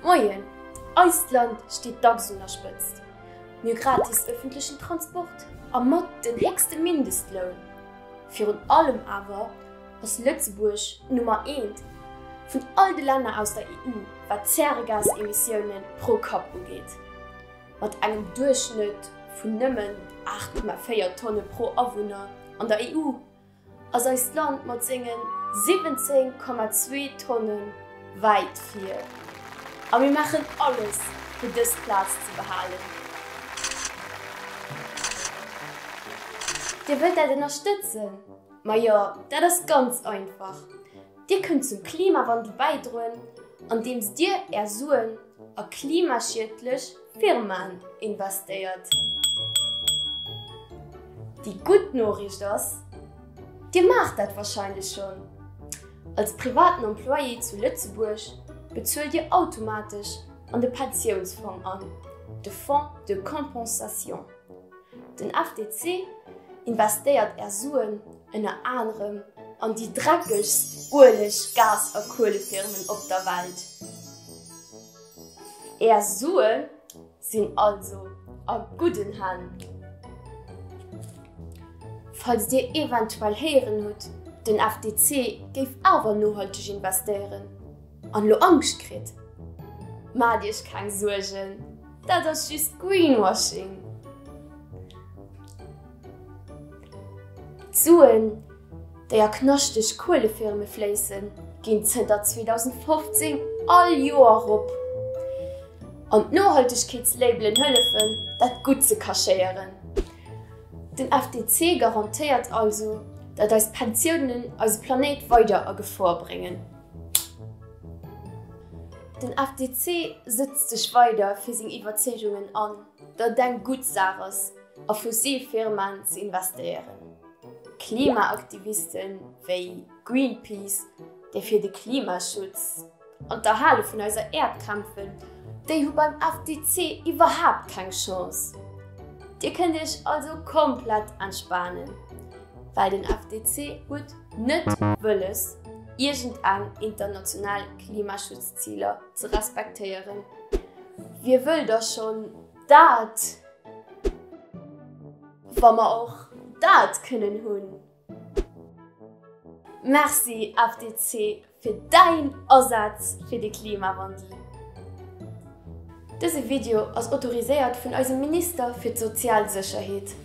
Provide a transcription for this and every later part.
Moien, eist Land steet dacks un der Spëtzt. Mir hu gratis ëffentlechen Transport a mat den héchste Mindestloun. Virun allem awer ass Lëtzebuerg d'Nummer eent vun all de Länner aus der EU wat d'Zäregasemissiounen pro Kapp ugeet. Mat engem Duerchschnëtt vun nëmmen 8,4 Tonne pro Awunner an der EU ass eist Land mat senge 17,2 Tonne wäit vir. A mir maachen alles, fir dës Plaz ze behalen. Dir wëllt dat ënnerstëtzen? Majo, dat ass ganz einfach, Dir kënnt zum Klimawandel bäidroen, andeems Dir Är Suen a klimaschiedlech Firmaen investéiert. Déi gutt Noriicht ass, Dir maacht dat warscheinlech schonn. Als privaten Employé zu Lëtzebuerg bezuelt Dir automatesch an de Pensiounsfong an, de Fonds de compensation. Den FDC investéiert Är Suen ënner anerem an déi dreckegst Ueleg-, Gas a Kuelefirmen op der Welt. Är Sue sinn also a gudden Hänn. Falls Dir eventuell héieren hutt, den FDC géif awer nohalteg investéieren an elo Angscht kritt, maacht Iech keng Suergen, dat ass just Greenwashing. D'Suen, déi a knaschteg Kuelefirme fléissen, ginn zënter 2015 all Joer erop. An d'Nohaltegkeetslabelen hëllefen, dat gutt ze cachéieren. Den FDC garantéiert also, datt eis Pensiounen eise Planéit weider a Gefor bréngen. Den FDC sëtzt sech weider fir seng Iwwerzeegungen an, datt et eng gutt Saach ass, a fossil Firmaen ze investéieren. Klimaaktiviste wéi Greenpeace, déi fir de Klimaschutz an d'Erhale vun eiser Äerd kämpfen, déi hu beim FDC iwwerhaapt keng Chance. Dir kënnt iech also komplett entspanen, well den FDC huet net wëlles, iergendeng international Klimaschutzziler ze respektéieren. Wie wëll da schonn dat? Wa mer och dat kënnen hunn. Merci FDC fir däin Asaz fir de Klimawandel. Dëse Video ass autoriséiert vun eisem Minister fir d'sozial Sécherheet,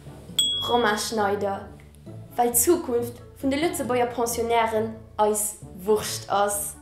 Romain Schneider, well d'Zukunft vun de Lëtzebuerger Pensionnairen eis Wurscht ass.